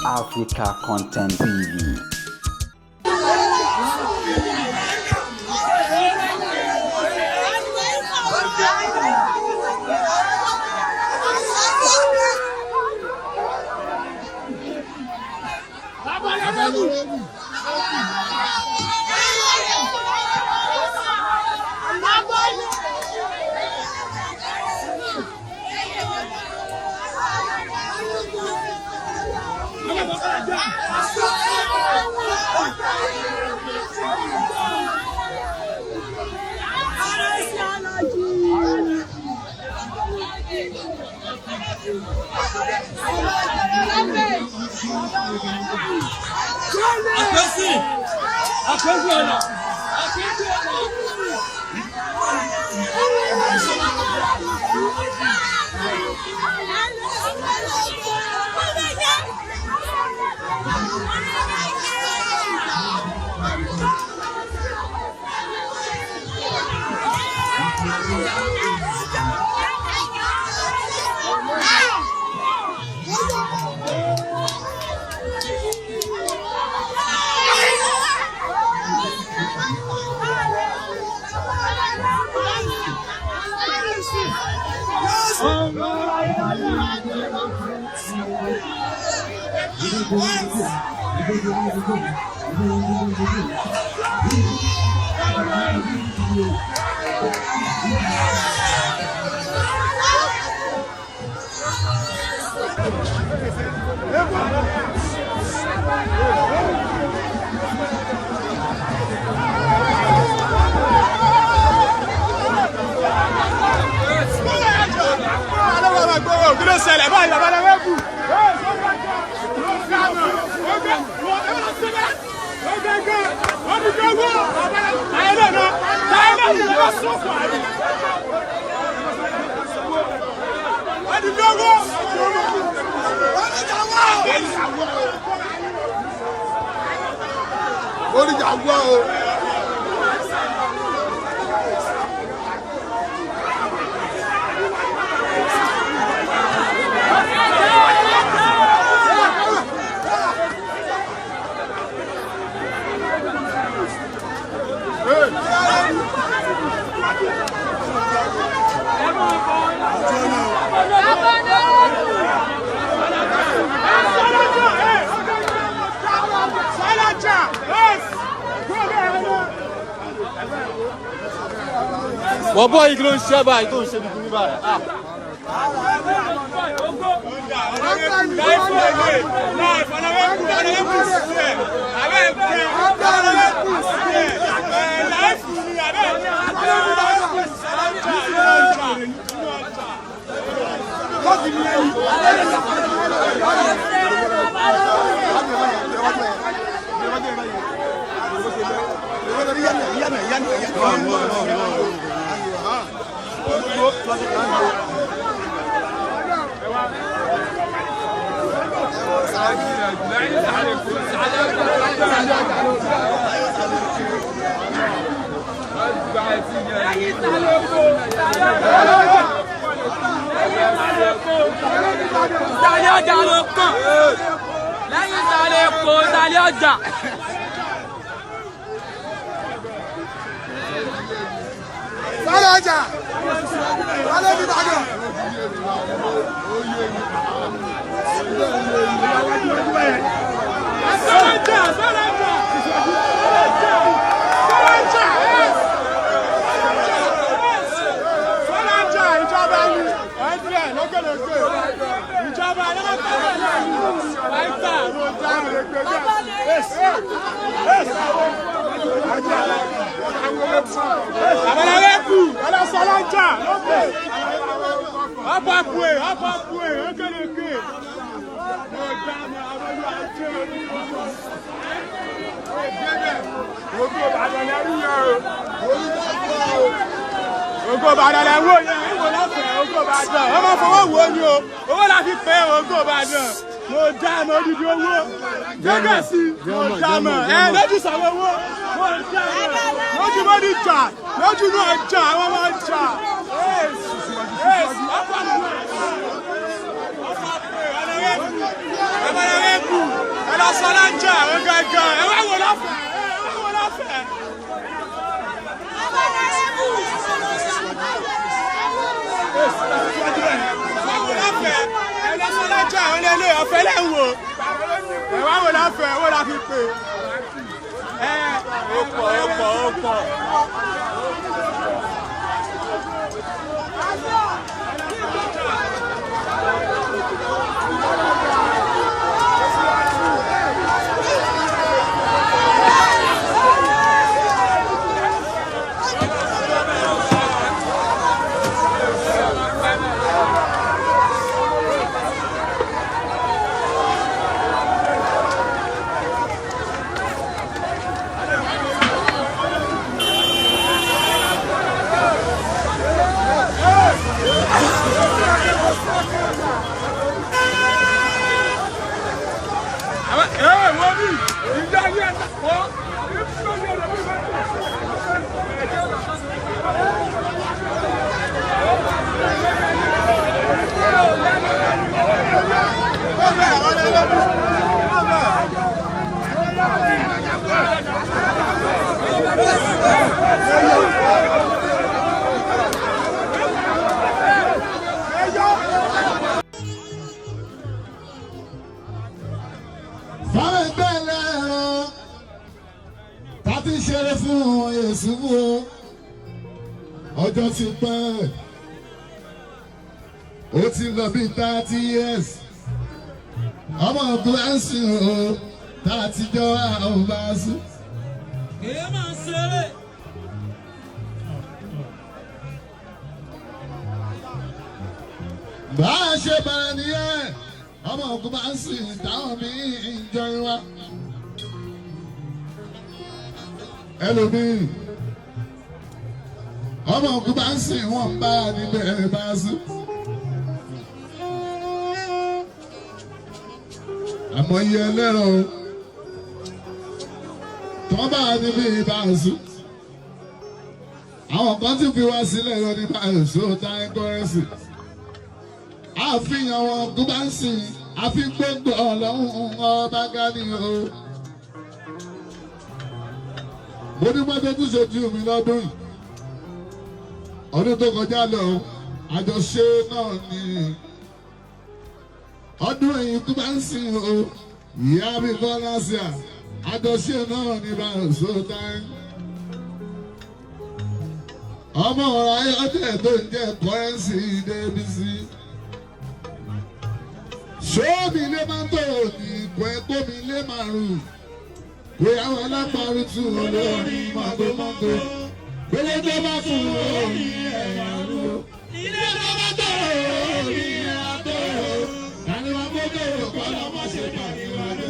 Africa Content TV. Àpèsè àpèsè ọ̀nà àpèsè ọ̀nà. Kí ló ṣẹlẹ̀ báyìí bàbá rẹ̀ wẹ́ẹ̀bù? Oríjà gbọ́ o. Wọ́n bọ́ yìí kí ló ń ṣe báyìí tó ń ṣe bíbí báyìí. Ah. Ìsàlẹ̀ ọjà ló kàn. Lẹ́yìn ìsàlẹ̀ Èkó, ìsàlẹ̀ ọjà. Sálẹ̀ ọjà. Sálẹ̀ ti dàgbà. Àbálàwẹ́kù, ọlọ́sọlọ́jà, lókè. Ọ̀pọ̀ àpò ẹ̀, ókèlèkè. Ògo Ìbàdàn lẹ́rú yẹn o. Ògo Ìbàdàn lẹ́rú yẹn, ìwò lọ́fẹ̀ẹ́, Ògo Ìbàdàn. Ọmọ fowó wo ni o? Owó la fi pẹ́ Ògo Ìbàdàn. Mo dá mọ́ odidi owó. Gẹ́gẹ́ sí, mo dá mọ́. Ẹ lójú sọ̀rọ̀ owó. Mo dá mọ́. Lójú mọ́ ní jà, lójú náà jà, àwọn ọmọ jà. Èsì, ọ̀pọ̀ àpò ẹ̀, ọ̀pọ̀ àpò ẹ̀, ọ̀nà rẹ̀ kù. Sọlájà àwọn gangan ẹ wá wò lọ́fẹ̀ẹ́ ẹ wá wò lọ́fẹ̀ẹ́. Ẹ wò lọ́fẹ̀ẹ́ ẹ lọ Sọlájà àwọn lélẹ̀ ọ̀fẹ́ lẹ́ ń wò. Ẹ wá wò lọ́fẹ̀ẹ́ owó la fi pè. Ẹ Ó pọ̀ ó pọ̀ ó pọ̀. Àwọn ẹ wọ́n bí ìjọ ayé ẹ̀ wọ́n. Fáwọn ẹgbẹ́ ẹlẹ́rọ tàbí ṣeré fún Yèsùfù o. Ọjọ́ ti pẹ́, ó ti lọ bí 30 years. Ọmọ ọ̀gbìn á ń sìn o, tá a ti jọ àwọn bá a sùn. Kèé máa ń ṣeré. Bá a ṣe bẹ̀rẹ̀ nìyẹn, ọmọ ògùn máa ń sìn táwọn míì ń jọ wá. Ẹlòmíì, ọmọ ògùn máa ń sìn wọ́n bá a níbẹ̀ bá a sùn. Àmọ́ iye ẹlẹ́rọ o, tọ́ bá a níbí bá a sùn. Àwọn kan ti fi wá sílẹ̀ lọ ní bá a sùn táyé kọ́rẹ́sì àfihàn wọn tó bá ń sìn àfi gbogbo ọlọ́run ọba gani o. Mo ní mọ́tò tún ṣojú mi lọ́dún yìí. Ọdún tó kọjá lọ, àjọṣe náà ni. Ọdún yìí tó bá ń sìn o, ìyá mi kọ́ lásìá, àjọṣe náà ni bá a sọ tán. Ọmọ ọ̀rọ̀ ayọ́dẹ̀ tó ń jẹ́ kọ́rẹ́nsì débísí sómi lé máa ń tó ní kò ẹ tó mi lé márùn kò yà wọn lápárù tù lórí mọ́tòmọ́tò gbélé tó bá fún orí ẹ̀yà rú ilé tó bá tó orí ẹ̀yà tó kàníwá mọ́tò kọ́ lọ́mọ ṣe kàníwá ló.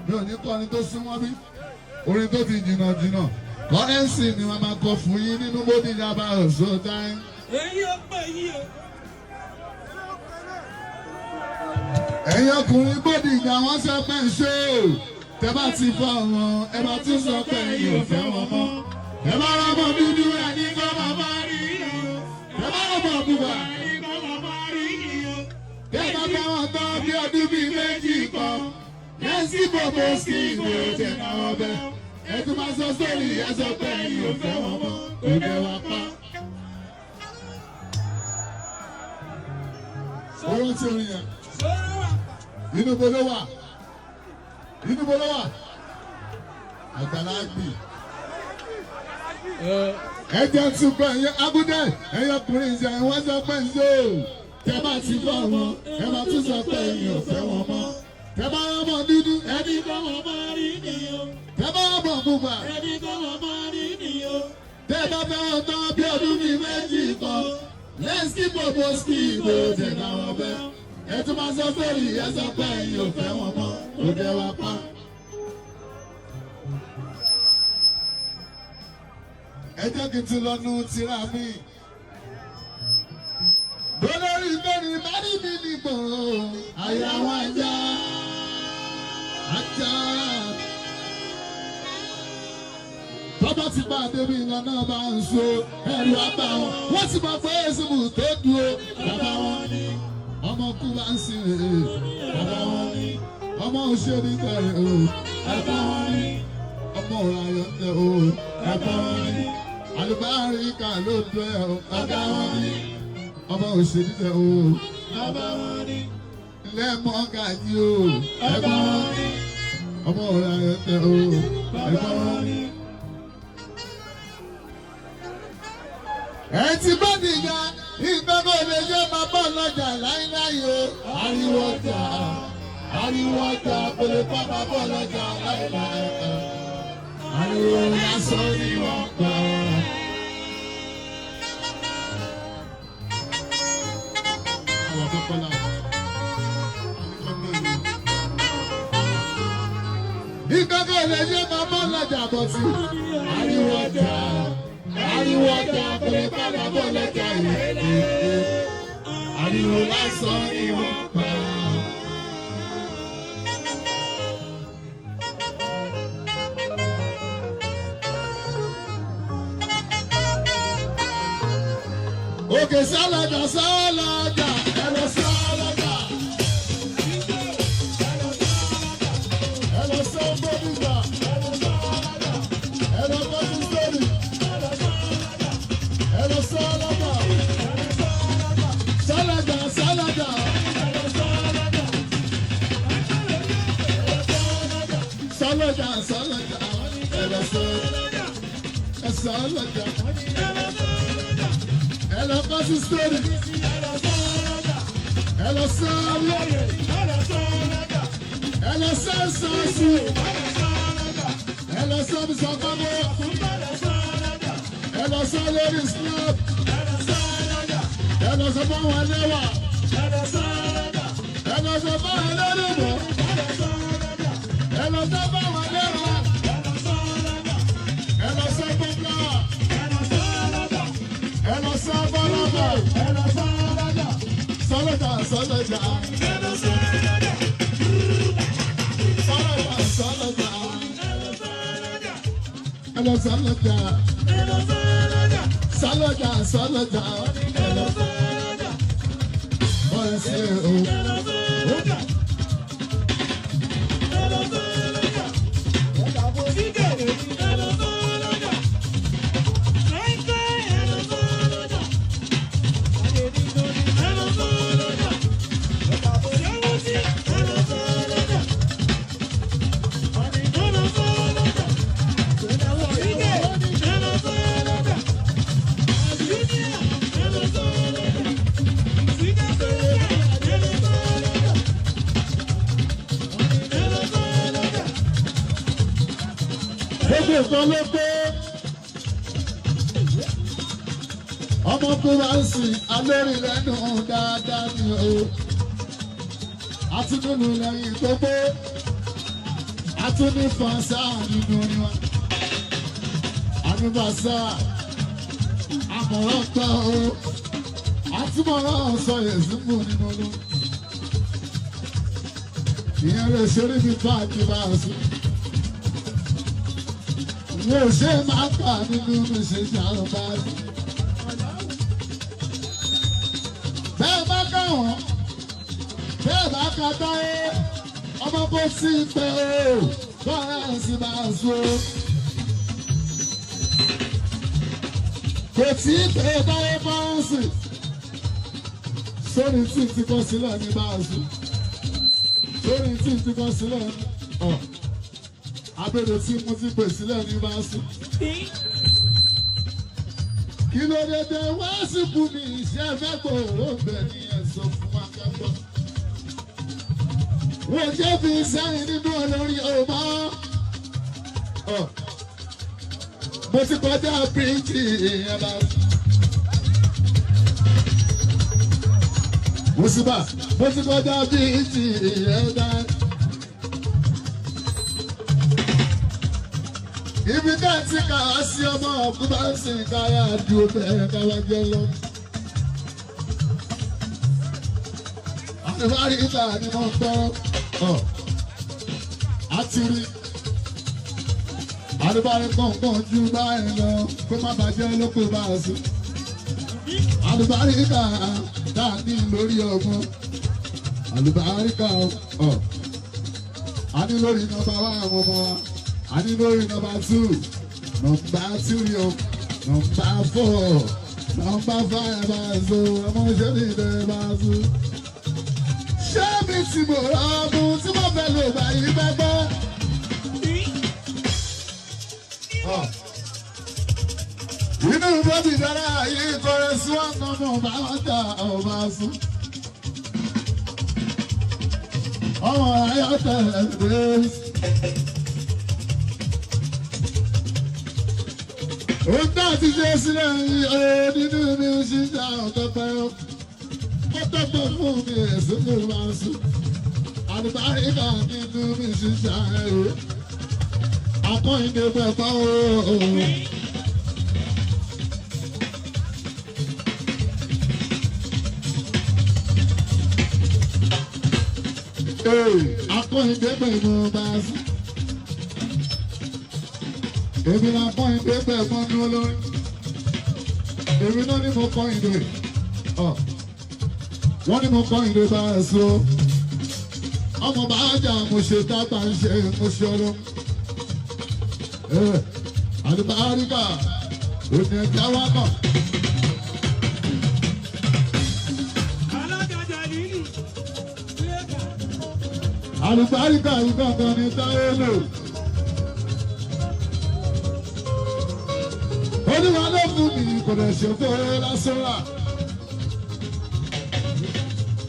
Mi ò ní kọrin tó súnmọ́ bí orin tó ti jìnnà jìnnà kọ́rẹ́nsì ni wọ́n máa kọ fún yín nínú Bódìjà bá ọ̀ṣọ́ táyé. Èyí ó pè yí o. Ẹ̀yin ọkùnrin Bódìjà wọ́n sọ pé ń ṣe o tẹ bá ti fọ́ wọn ẹ bá tún sọ pé ẹ̀yin ò fẹ́ wọn mọ́ ẹ bá rọmọ dúdú ẹni kọ́ máa bá rí i o ẹ bá rọmọ bùbá ẹni kọ́ máa bá rí i o tẹ bá bá wọn tán bí ọdún bíi méjì kan lẹ́sí bòbò sí ìwé tẹ̀ náà ọbẹ̀ ẹ tún máa sọ sórí ẹ sọ pé ẹ̀yin ò fẹ́ wọn mọ́ kò dẹ̀ wá pa. Owó tí orin yẹn inú bo ló wà, inú bo ló wà, àgbàlá gbì. Ẹ jẹ́ tún pé ẹ̀yin abúdé ẹ̀yin ọkùnrin ìṣe wọ́n sọ pé ń ṣe o tẹ bá ti fọ́ wọn ẹ bá tún sọ pé ẹ̀yin ò fẹ́ wọn mọ́ tẹ bá rọ́mọ dúdú ẹni Kọ́ máa bá rí ni o. tẹ bá rọ́mọ pupa Ẹni kọ́ máa bá rí ni o. tẹ bá fẹ́ wọn tán bí ọdún bíi méjì kan lẹ́sí bòbò sí ìbò tẹ̀ náà wọn bẹ́ ẹ tún máa sọ sórí ẹ sọ pé ẹ̀yin ò fẹ́ wọn mọ́ kò dẹ̀ wá pa. Ẹ jẹ́ kí n tún lọ nu tírà mi. Olórí mẹ́rin bá ní mi nìbò, àyà wọn ajá, ajá. Tọ́ba ti bá débi ìlànà bá ń so ẹrù àbá wọn. Wọ́n sì máa fẹ́ èsìmù tó dúró. Bàbá wọn ni ọmọ kú bá ń sin rèé. Bàbá wọn ni Ọmọ òṣèré tẹ̀ o, ẹ̀fọ́ wọn ni. Ọmọ òrayọ̀ tẹ̀ o, ẹ̀fọ́ wọn ni. Àlùbáríkà ló dún ẹ̀ o, ọ̀gá wọn ni. Ọmọ òṣèré tẹ̀ o, bàbá wọn ni. Lẹ́mọ̀ gàdí o, ẹ̀fọ́ wọn ni. Ọmọ òrayọ̀ tẹ̀ o, ẹ̀fọ́ wọn ni. Ẹ ti bá nìyà ìgbàgbọ́ lè yẹ máa bọ̀ lọ́jà láíláí o. Ariwo ọjà, ariwo ọjà kò lè bá máa bọ̀ lọ́jà láíláí. Ariwo lásán ni wọ́n pa. Àwọn àkọ́kọ́ làwọn. Ìgbàgbọ́ lè yẹ máa bọ̀ lọ́jà bọ̀ sí. Ariwo ọjà, ariwo ọjà kò lè bá máa bọ̀ lọ́jà yìí. Ariwo lásán ni wọ́n pa. Òkè sálàjà sálàjà ẹ̀rọ sálàjà. Ẹ̀rọ sọ́gbọ́dìgbà. Ẹ̀rọ kọ́sísọ́rì. Ẹ̀rọ sálàjà. Sálàjà sálàjà. Sálàjà sálàjà. Ẹ̀rọ sálàjà. Sálàjà. Ẹ̀rọ kọ́sísọ́rì. Ẹ̀rọ sálàjà. Ẹ̀rọ sẹ́sẹ̀sì. Ẹ̀rọ sọ́bìsọ̀kọ́mọ́. Ẹ̀rọ sọ lórí snap. Ẹ̀rọ sọ fáwọn ẹlẹ́wà. Ẹ̀rọ sọ fáwọn ẹlẹ́rìnbọ̀. Ẹ̀rọ sọ fáwọn ẹlẹ́wà. Ẹ̀rọ sọ fọ́fúláwà. Ẹ̀rọ sọ fọ́lọ́fọ́. Sọ́lọ́jà sọ́lọ́jà. Sọ́lọ́jà sọ́lọ́jà. Ẹ̀rọ sọ́lọ́jà. Sọ́lọ́jà sọ́lọ́jà. Bọ́lá sí o. Gbogbo nǹkan ló pé. Ọmọ kúránṣì alórí lẹ́nu dáadáa ni o. Atúnúlù lẹ́yìn gbogbo. Atúnífọ̀nsá nínú ni wọn. Ànúbàṣà àmọ̀ràn tán o. Àtúmọ̀ràn sọ yẹ̀sùn mú nínú lọ. Ìyẹn lè ṣeré mi báàgì bá a sùn. Mi ò ṣe máa kà nínú mi ṣe ṣàrùbá. Bẹ́ẹ̀ bá kà wọ́n, bẹ́ẹ̀ bá kà táyé, ọmọ bó sì pé o, bọ́ọ̀rẹ́ sì máa so. Kò tí ì pé táyé bọ́ọ̀sì, sórí tí ti kọ́ sílẹ̀ ní báàsù. Sórí tí ti kọ́ sílẹ̀ ní ọ̀. Abẹ́rẹ́ tí mo ti pè sílẹ̀ ní báàsù. Kí ló dé dé wá síkú mi iṣẹ́ fẹ́ gbòòrò bẹ̀ ni ẹ sọ fún akẹ́kọ̀ọ́. Wọ́n jẹ́ fi sẹ́yìn nínú olórí ọmọ. Mo ti kọjá bíríìjì ìyẹn bá. Mùsùlùmá, mo ti kọjá bíríìjì ìyẹn bá. Ibi ká ti kà á sí ọmọ ọ̀gbìn bá ń sìn káyà dúró bẹ́ẹ̀ káwá jẹ́ lọ. Àdìbárí ìta ni mo ń tọ́ ọ̀. A ti rí. Àdìbárí kọ̀ọ̀kan ju báyìí lọ kó má bàjẹ́ lóko bá a sùn. Àdìbárí ìta tá a ní lórí ọgbọ́n. Àdìbárí ká ọ̀. A ní lórí nọ́mbà 1 àwọn ọmọ wa. A ní lórí nọ́mbà 2, nọ́mbà 3 o, nọ́mbà 4, nọ́mbà 5 àzọ, ọmọ ṣé mi lè bá a sùn. Ṣé mi ti mọ̀ ọ́ mú tí mo fẹ́ lò báyìí fẹ́ gbọ́? Inú bọ́bí dára yìí kọrẹ sí ọ̀nà ọmọ bá wọn jà ọba sùn. Ọmọ ayọ̀ tẹ̀lé. Òun náà ti ṣe sílẹ̀ nínú mi ṣíṣe ọ̀tọ̀tọ̀. Ó tọ́pọ̀ fún mi èso ló máa sùn. Àlùbáríkà nínú mi ṣíṣe ẹ̀rọ. Akọ́yìndé pẹ̀pẹ́ ooo. Akọ́yìndé pẹ̀lú bá a sùn. Èmi náà kọ́yìndé pẹ̀lú ọdún olórin. Èmi náà ni mo kọ́yìndé. Wọ́n ní mo kọ́yìndé bá a sùn. Ọmọ bá a jà mo ṣe tábà ń ṣe mo ṣe ọdún. Àlùbáríkà òní ẹja wá kàn. Àlùbáríkà yìí gangan ni táyé lò. Olúwa ló fún mi kò lè ṣe fún lásán rà.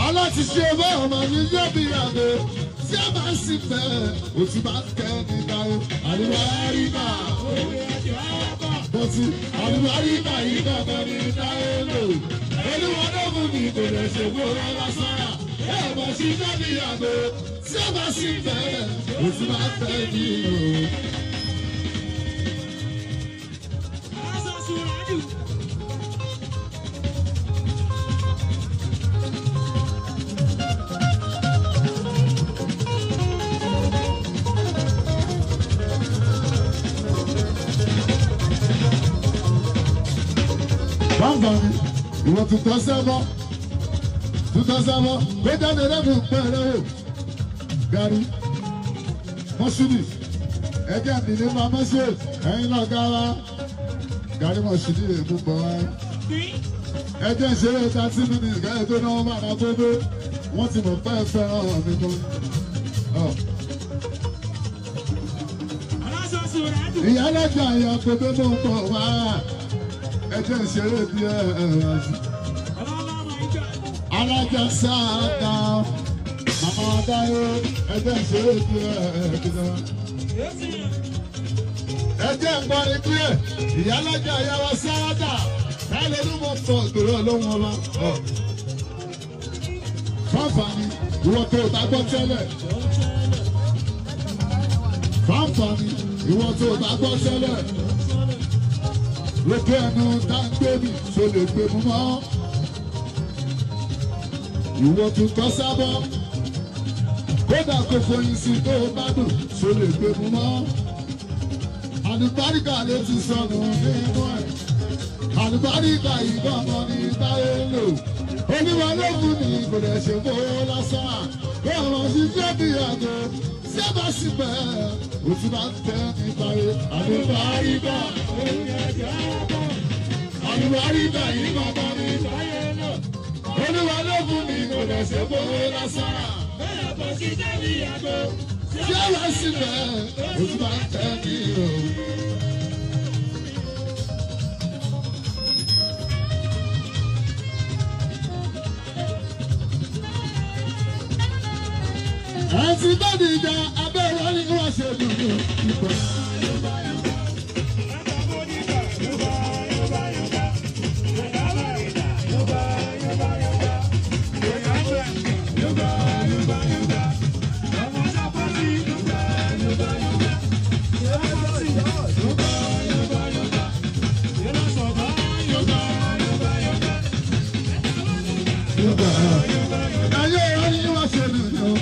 Aláṣiṣẹ́ bá ọmọ mi yóò bí àgbẹ̀ tí a máa ń sì fẹ́ òtún máa ń kẹ́ ní táyé. Àlùbáríkà bọ́tí àlùbáríkà yìí gangan ni táyé lò. Olúwa ló fún mi kò lè ṣe fún lásán rà. Ẹ bá ṣiṣẹ́ bí àgbẹ̀ tí a bá sì fẹ́ òtún máa ń fẹ́ ní o. Báńbáni, ìwọ tuntun sẹ́mọ́, tuntun sẹ́mọ́, gbé jáde lẹ́nu pẹ̀lẹ́ o. Gàrí, mọ́ṣúlì, ẹgbẹ́ mi ní máa mọ́ṣú, ẹ̀yin náà gára. Gàrí mọ́ṣúlì lè mú bọ̀ wá. Ẹgbẹ́ ìṣeré 30 minutes gáyé tó náwó máa máa tó dé. Wọ́n ti mọ̀ pé fẹ́ràn mi gan. Ìyá lọ́jà ìyá kò tó mọ̀ pọ̀ wá. Ẹjẹ́ ìṣeré bí ẹ̀rọ alájà sáàdà màmá adáyé ẹjẹ́ ìṣeré bí ẹ̀rọ ẹjẹ́ ìparí díẹ̀ ìyálájà ìyáwó sáàdà táyà ló mọ̀ tọ̀ ìgbèrò ọlọ́run ọba. Fáfàní ìwọ tó o bá gbọ́ tẹ́lẹ̀. Fáfàní ìwọ tó o bá gbọ́ tẹ́lẹ̀. Lókè ẹnu tá ń gbé mi tó lè gbé mu mọ́. Ìwọ tún tọ́ sábọ́. Kódà kò foyín sí tó o bá dùn tó lè gbé mu mọ́. Àlùbáríkà ló ti sọnù nínú ẹ̀. Àlùbáríkà ìgbọ́n ọmọ ní táyé lò. Olúwa ló fún mi kò lè ṣe fowó lásán. Kó ọ̀rọ̀ ṣiṣẹ́ bí àgọ́ sábà sí bẹ́ẹ̀. Òtún máa ń tẹ́ ní táyé. Àlùbáríkà àlùbáríkà ìgbọ́n ọmọ ní táyé lò. Olúwa ló fún mi kò lè ṣe fowó lásán. Kó ṣiṣẹ́ bí àgọ́ sábà sí bẹ́ẹ̀. Òtún máa ń tẹ́ ní o. Àti bọ́dì ìjà abẹ́rẹ́ ni wọ́n ṣe dùn ìgbà. Ayé ọ̀rọ̀ ni wọ́n ṣe dùn.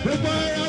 Gbogbo ara.